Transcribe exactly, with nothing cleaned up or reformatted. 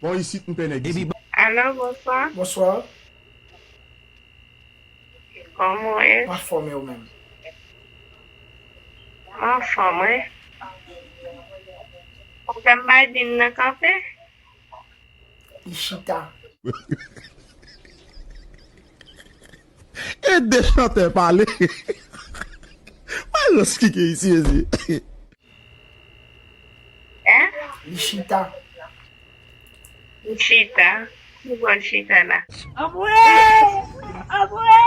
Bon, isit m pè nèg isit. Alo, bonswa. Bonswa. Kòman w ye? Anfòm, e ou menm? Anfòm, wi. Ou fè m bay din nan kanpe? Li chita. E de chantè pale. Mwen reskike isi, ezi. Hein? Li chita. Li chita. Ki bò l chita la? Anmwe! Anmwe!